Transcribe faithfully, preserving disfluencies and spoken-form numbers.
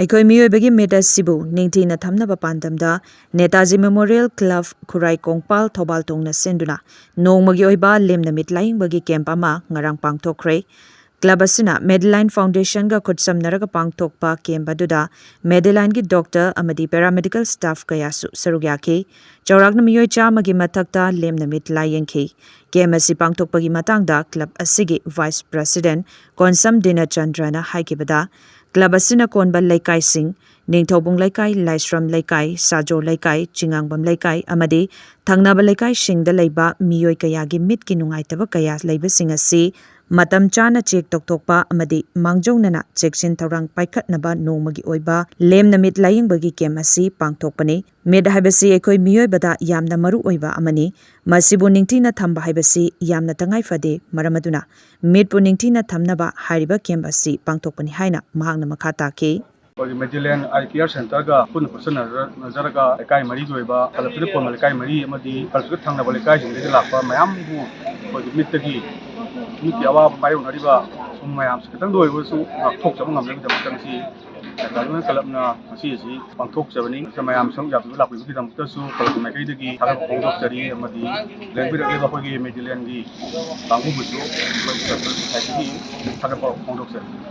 ꯑꯩꯈꯣꯏ ꯃꯤꯑꯣꯏꯕꯒꯤ ꯃꯤꯠ ꯑꯁꯤꯕꯨ ꯅꯤꯡꯊꯤꯅ ꯊꯝꯅꯕ ꯄꯥꯟꯗꯝꯗ ꯅꯦꯇꯥꯖꯤ ꯃꯦꯃꯣꯔꯤꯌꯦꯜ ꯀ꯭ꯂꯕ ꯈꯨꯔꯥꯏ ꯀꯣꯡꯄꯥꯜ ꯊꯧꯕꯥꯜ ꯊꯣꯡꯅ ꯁꯤꯟꯗꯨꯅ ꯅꯣꯡꯃꯒꯤ ꯑꯣꯏꯕ ꯂꯦꯝꯅ ꯃꯤꯠ ꯂꯥꯌꯦꯡꯕꯒꯤ ꯀꯦꯝꯞ ꯑꯃ ꯉꯔꯥꯡ ꯄꯥꯡꯊꯣꯛꯈ꯭ꯔꯦ꯫ ꯀ꯭ꯂꯕ ꯑꯁꯤꯅ ꯃꯦꯗꯤꯂꯥꯏꯟ ꯐꯥꯎꯟꯗꯦꯁꯟꯒ ꯈꯨꯠꯁꯝꯅꯔꯒ ꯄꯥꯡꯊꯣꯛꯄ ꯀꯦꯝꯞ ꯑꯗꯨꯗ ꯃꯦꯗꯤꯂꯥꯏꯟꯒꯤ ꯗꯣꯛꯇꯔ ꯑꯃꯗꯤ ꯄꯦꯔꯥꯃꯦꯗꯤꯀꯦꯜ ꯁ꯭ꯇꯥꯐ ꯀꯌꯥꯁꯨ ꯁꯔꯨꯛ ꯌꯥꯈꯤ꯫ ꯆꯥꯎꯔꯥꯛꯅ ꯃꯤꯑꯣꯏ ꯆꯥꯝꯃꯒꯤ ꯃꯊꯛꯇ ꯂꯦꯝꯅ ꯃꯤꯠ ꯂꯥꯌꯦꯡꯈꯤ꯫ ꯀꯦꯝꯞ ꯑꯁꯤ ꯄꯥꯡꯊꯣꯛꯄꯒꯤ ꯃꯇꯥꯡꯗ ꯀ꯭ꯂꯕ ꯑꯁꯤꯒꯤ ꯚꯥꯏꯁ ꯄ꯭ꯔꯦꯁꯤꯗꯦꯟꯠ ꯀꯣꯟꯁꯝ ꯗꯤꯅꯆꯟꯗ꯭ꯔꯅ ꯍꯥꯏꯈꯤꯕꯗ, ꯀ꯭ꯂꯕ ꯑꯁꯤꯅ ꯀꯣꯟꯕ ꯂꯩꯀꯥꯏꯁꯤꯡ, ꯅꯤꯡꯊꯧꯕꯨꯡ ꯂꯩꯀꯥꯏ, ꯂꯥꯏꯁ꯭ꯔꯝ ꯂꯩꯀꯥꯏ, ꯁꯥꯖꯣ ꯂꯩꯀꯥꯏ, ꯆꯤꯉꯥꯡꯕꯝ ꯂꯩꯀꯥꯏ ꯑꯃꯗꯤ ꯊꯪꯅꯕ ꯂꯩꯀꯥꯏꯁꯤꯡꯗ ꯂꯩꯕ ꯃꯤꯑꯣꯏ ꯀꯌꯥꯒꯤ ꯃꯤꯠꯀꯤ ꯅꯨꯡꯉꯥꯏꯇꯕ ꯀꯌꯥ ꯂꯩꯕꯁꯤꯡ ꯑꯁꯤ ꯃꯇꯝ ꯆꯥꯅ ꯆꯦꯛ ꯇꯧꯊꯣꯛꯄ ꯑꯃꯗꯤ ꯃꯥꯡꯖꯧꯅꯅ ꯆꯦꯛꯁꯤꯟ ꯊꯧꯔꯥꯡ ꯄꯥꯏꯈꯠꯅꯕ ꯅꯣꯡꯃꯒꯤ ꯑꯣꯏꯕ ꯂꯦꯝꯅ ꯃꯤꯠ ꯂꯥꯌꯦꯡꯕꯒꯤ ꯀꯦꯝꯞ ꯑꯁꯤ ꯄꯥꯡꯊꯣꯛꯄꯅꯤ꯫ ꯃꯤꯠ ꯍꯥꯏꯕꯁꯤ ꯑꯩꯈꯣꯏ ꯃꯤꯑꯣꯏꯕꯗ ꯌꯥꯝꯅ ꯃꯔꯨ ꯑꯣꯏꯕ ꯑꯃꯅꯤ꯫ ꯃꯁꯤꯕꯨ ꯅꯤꯡꯊꯤꯅ ꯊꯝꯕ ꯍꯥꯏꯕꯁꯤ ꯌꯥꯝꯅ ꯇꯉꯥꯏ ꯐꯗꯦ꯫ ꯃꯔꯝ ꯑꯗꯨꯅ ꯃꯤꯠꯄꯨ ꯅꯤꯡꯊꯤꯅ ꯊꯝꯅꯕ ꯍꯥꯏꯔꯤꯕ ꯀꯦꯝꯞ ꯑꯁꯤ ꯄꯥꯡꯊꯣꯛꯄꯅꯤ ꯍꯥꯏꯅ ꯃꯍꯥꯛꯅ ꯃꯈꯥ ꯇꯥꯈꯤ꯫ ꯑꯩꯈꯣꯏꯒꯤ ꯃꯦꯗꯤꯂꯦꯟ ꯑꯥꯏ ꯀꯤꯌꯔ ꯁꯦꯟꯇꯔꯒ ꯄꯨꯟꯅ ꯈꯨꯠꯁꯝꯅꯖꯔꯒ ꯂꯩꯀꯥꯏ ꯃꯔꯤꯒꯤ ꯑꯣꯏꯕ ꯀ꯭ꯂꯕꯇꯨꯗ ꯀꯣꯟꯕ ꯂꯩꯀꯥꯏ ꯃꯔꯤ ꯑꯃꯗꯤ ꯀ꯭ꯂꯕꯇꯨꯒ ꯊꯪꯅꯕ ꯂꯩꯀꯥꯏꯁꯤꯡꯗꯒꯤ ꯂꯥꯛꯄ ꯃꯌꯥꯝꯕꯨ ꯑꯩꯈꯣꯏꯒꯤ ꯃꯤꯠꯇꯒꯤ, ꯃꯤꯠꯀꯤ ꯑꯋꯥꯕ ꯃꯥꯌꯣꯛꯅꯔꯤꯕ ꯁꯨꯝ ꯃꯌꯥꯝꯁꯤ ꯈꯤꯇꯪꯗ ꯑꯣꯏꯔꯕꯁꯨ ꯉꯥꯛꯊꯣꯛꯆꯕ ꯉꯝꯅꯕꯒꯤꯗꯃꯛꯇ ꯉꯁꯤ ꯂꯣꯏꯅ ꯀ꯭ꯂꯕꯅ ꯉꯁꯤ ꯑꯁꯤ ꯄꯥꯡꯊꯣꯛꯆꯕꯅꯤ꯫ ꯃꯌꯥꯝ ꯁꯔꯨꯛ ꯌꯥꯕꯤꯕ ꯂꯥꯛꯄꯤꯕꯒꯤꯗꯃꯛꯇꯁꯨ ꯀ꯭ꯂꯕꯀꯤ ꯃꯥꯏꯀꯩꯗꯒꯤ ꯊꯥꯒꯠꯄ ꯐꯣꯡꯗꯣꯛꯆꯔꯤ ꯑꯃꯗꯤ ꯂꯦꯡꯕꯤꯔꯛꯂꯤꯕ ꯑꯩꯈꯣꯏꯒꯤ ꯃꯦꯗꯤꯂꯦꯟꯒꯤ ꯀꯥꯡꯕꯨꯕꯨꯁꯨ ꯑꯩꯈꯣꯏ ꯀ꯭ꯂꯕ ꯁꯣꯁꯥꯏꯇꯤꯒꯤ ꯊꯥꯒꯠꯄ ꯐꯣꯡꯗꯣꯛꯆꯔꯤ꯫